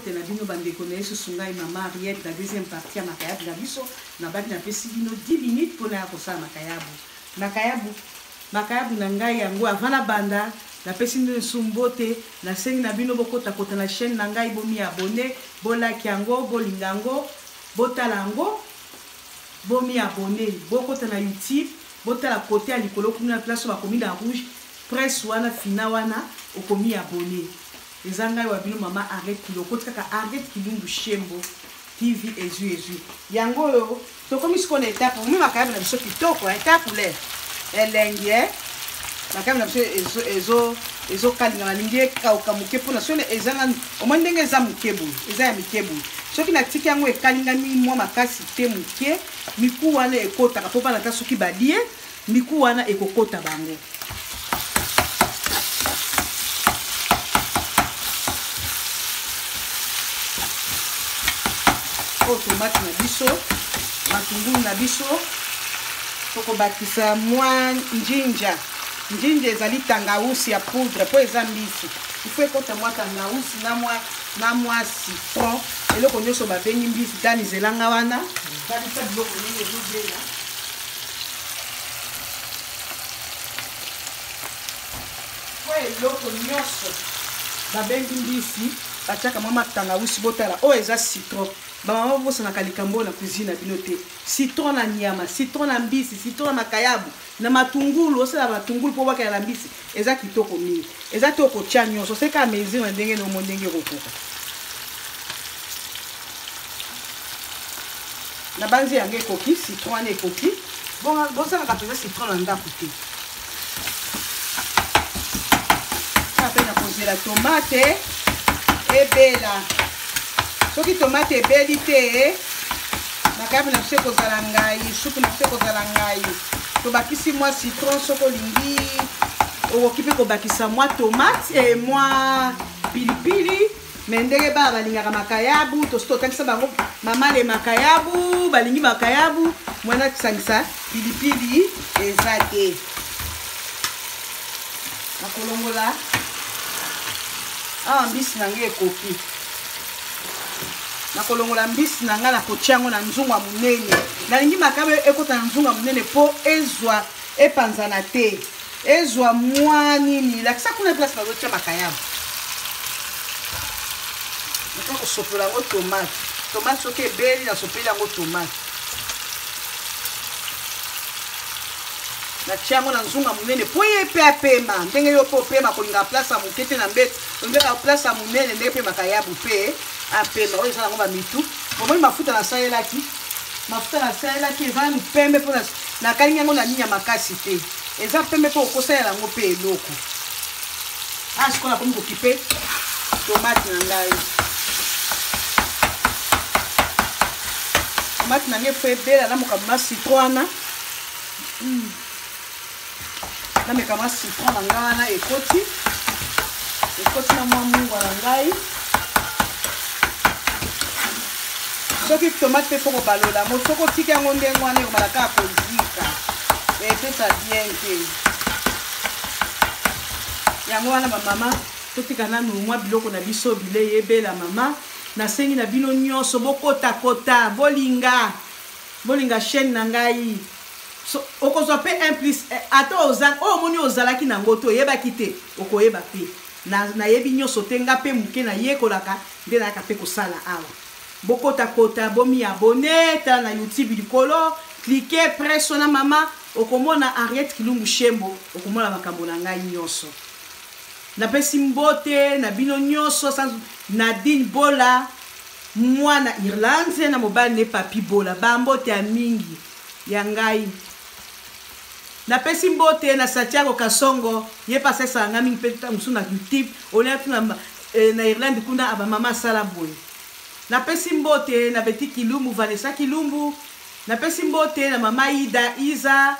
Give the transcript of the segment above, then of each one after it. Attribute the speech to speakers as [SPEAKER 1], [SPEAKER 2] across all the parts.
[SPEAKER 1] Mbote na bino bandeko na yesu ngai mama Ariette na deuxième partie ya makayabu na biso. Nabaki napesi bino 10 minutes mpona ya kosala makayabu. Makayabu makayabu na ngai yango avant nabanda napesi bino lisusu mbote, nasengi na bino bokotakota na chaîne na ngai, bomi abonner, bolike yango, bolinga yango, botala yango, bomi abonner, bokota na YouTube, botala kote ya likolo kuna place oyo bakomi na rouge, presse wana fina wana okomi abonner. Eza ngai wa bino mama Harriet Kilumbu, okoti kaka Harriet Kilumbu Shembo TV ezui ezui. Yango oyo tokomi sikoyo na etape omi makayabu na biso kitoko eh, ta couleur elengi eh. Makayabu na biso ezo ezo ezokalinga nalingi ekauka moke mpona soki eza nanu omoni ndenge eza moke boye eza ya mike boye soki natiki yango ekalingami mwa makasi te moke miku wana ekotaka mpo bana ata soki balie miku wana ekokota bango. Oyo tomate na biso, matungulu na biso, tokobakisa mwa njinja. Njinja ezali tangawusi ya poudre mpo eza mbisi, il faut ekota mwa tangawusi na mwa na mwa citron. Eloko nyonso babengi mbisi, tani zelanga wana talisa biloko ndenge ezobela. Po eloko nyonso babengi mbisi batiaka mwa matangawisi. Botala oyo eza citron. Bamama bobosanaka likambo oyo na cuisine na bino te. Citron na nyama, citron na mbisi, citron na makayabu, na matungulu. Osala matungulu mpo obwakela na mbisi, eza kitoko mingi. Eza te okotya nyonso, oseka mesure na ndenge na omo ndenge ekokoka. Nabanzi yango ekoki, citron wana ekoki. Bosalaka mpenza citron na ndako te. Mpe na kozela tomate ebela. Soki tomate ebeli te, makayabu na biso ekozala ngai, supu na biso ekozala ngai. Tobakisi mwa citron, soki olingi okoki mpe kobakisa mwa tomate e mwa pilipili. Me ndenge bana balingaka makayabu, tosi totangisa bango mama le makayabu, balingi makayabu, mwana kisangisa pilipili eza te. Nakolongola awa mbisi na ngai ekoki. Nakolongola mbisi na ngai, nakotia yango na nzungu ya monene. Nalingi makayabu ekota na nzungu ya monene mpo ezwa epanzana te, ezwa mwa nini. Lakisa kuna place bazotia makayabu. Nakoki kosopola yango tomate. Tomate soki ebeli, nasopeli yango tomate. Natia yango na nzungu ya monene mpo ye mpe apema. Ndenge yo mpe opema, kolinga place ya moke te na mbeto, olingaka place ya monene ndenge mpe makayabu mpe apema. Oyo eza yango bamitu. Bomoni mafuta nasalelaki, mafuta nasalelaki eza nanu pembe mpo nakalingi yango na nini ya makasi te. Eza pembe mpo okosalela yango mpe eloko. Ah, sikoyo nakomi kokipe tomate na ngai. Tomate na ngai fo ebela na mokambo ma citron wana. Nameka mwa citron na ngai wana ekoti. Ekoti na mwa mungwa na ngai. Soki tomate mpe fo kobalola yango, soki otiki yango ndenge wana ekomala kaka kozika, epesa bien te. Yango wana bamama, totika nanu mwa biloko na biso bilei ebela. Mama, nasengi na bino nyonso bokotakota, bolinga bolinga chaîne na ngai. So, okozwa mpe 1 plus ata oza oyo omoni ozalaki nango te, oyebaki te, okoyeba mpe. Nayebi nyonso te, nga mpe moke nayekolaka nde nayaka mpe kosala awa. Bokotakota, bomi abonner, tala na YouTube likolo, cliquez, presse wana mama, okomona Harriet Kilumbu Shembo, okomona makambo na ngai nyonso. Napesi mbote na bino nyonso, sans Nadine Bola, mwana Irlande na mobali ne Papi Bola, ba mbote ya mingi ya ngai. Napesi mbote na Santiago Kasongo, ye pe asalisaka ngai mingi pe ntango mosusu na YouTube, olia tuna na Irlande kuna aba mama asala boye. Napesi mbote na Betty Kilumbu, Vanessa Kilumbu. Napesi mbote na mama Ida Iza,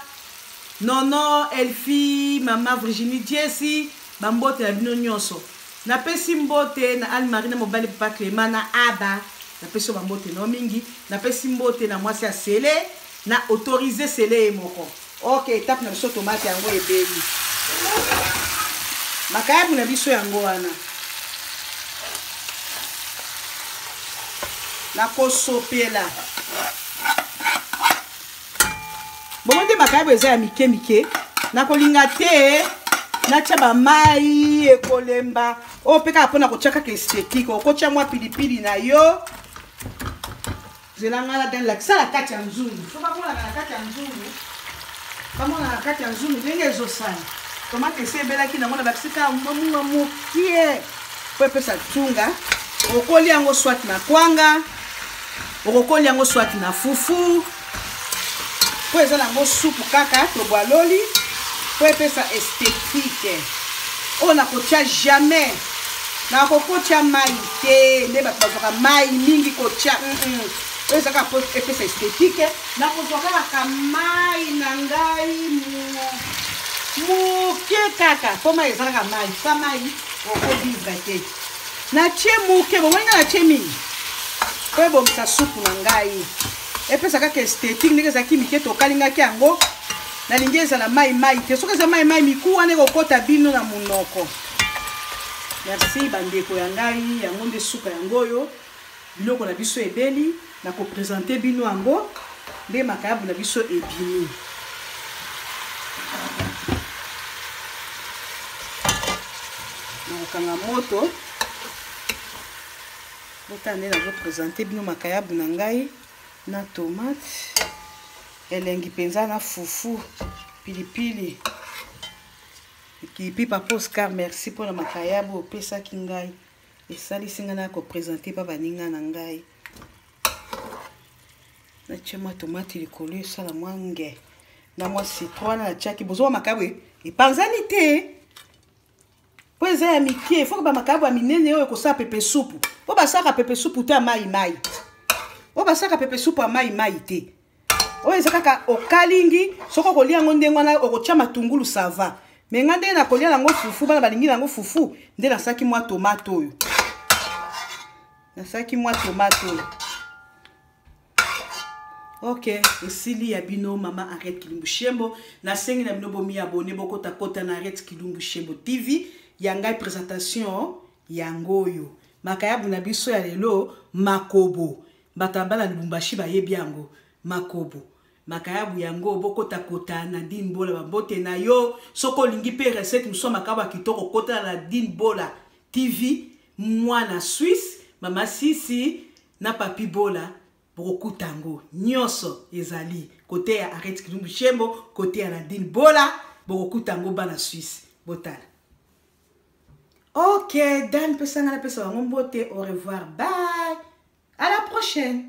[SPEAKER 1] Nono, Elfie, mama Virginie Jesse, ba mbote na bino nyonso. Napesi mbote na Anne-Marie na mobali papa Clément na Aba. Napesi yo ba mbote no mingi. Napesi mbote na mwasi ya Sele, na autorisé Sele ye moko. Ok, étape na biso tomate yango ebeli. Makayabu na biso yango wana. Nakosopela. Bongo nde makayabu eza ya mike mike, nakolinga te natya bamai ekolemba oyo mpe kaka mpona kotya kaka esthétique. Okotya mwa pilipili na yo. Zela ngai na lakisa na kati ya nzungu, so bamonaka na kati ya nzungu, bamonaka na kati ya nzungu ndenge ezosala. Tomate esi ebelaki nango, na bakisi kaka mwa mokie mpo epesa ntunga. Okolia yango soit na kwanga, okokolia yango soit na fufu, mpo eza nango supu kaka tobwaloli mpo epesa esthétique. Oyo nakotya jamais, nakokotya mai te nde bato bazwaka mai mingi kotya. Oyo eza kaka mpo epesa esthétique. Nakozwa kaka mai na ngai moke kaka, mpo mai eza kaka mai, sa mai okovivre te. Natie moke, bomoni ngai natie mingi mpo ebongisa supu na ngai, epesa kaka esthétique. Ndenge ezalaki mike, tokalingaki yango, nalingi ezala mai mai te. Soki eza mai mai, miku wana ekokɔta bino na monoko. Merci bandeko ya ngai, yango nde suka yango oyo. Biloko na biso ebeli, nakopresente bino yango nde makayabu na biso ebimi. Nakokanga moto, botala nde nazopresente bino makayabu na ngai na tomate, elengi mpenza, na fufu, pilipili ekipi. Papa Oscar, merci mpona makayabu opesaki ngai, esalisi ngai na kopresente mpa baninga na ngai. Natie mwa tomate likolo, esala mwa nge na mwa citron wana natiaki. Bozwa makayabu epanzani te mpo eza ya mike. Foke bamakayabu ya minene oyo ekosala pepe supu, mpo basalaka pepe supu te ya mai mai, oyo basalaka pepe supu ya mai mai te. Oyo eza kaka okalingi, soki okolia yango ndenge wana, okotya matungulu, sava. Me nga ndenge nakolia yango fufu, bana balingi yango fufu, nde nasalaki mwa tomate oyo, nasalaki mwa tomate oyo. Ok, esili ya bino mama Henriette Kilumbu Shembo. Nasengi na bino bomi abone, bokota kota na Henriette Kilumbu Shembo TV ya ngai. Présentation yango oyo, makayabu na biso ya lelo, makobo. Bato ya bana Lubumbashi bayebi yango, makobo, makayabu yango. Bokota-kota na Dine Bola, bambote na yo. Soki olingi mpe recette mosusu ya makayabu ya kitoko, kota na Dine Bola TV, mwana Suisse, mama Sisi na Papi Bola, bokokuta yango nyonso. Ezali kote ya Henriette Kilumbu Shembo, kote ya Nadine Bola, bokokuta yango. Bana Suisse, botala. Ok, Dan pesanga, napesa bango mbote. Au revoir, bye, à la prochaine.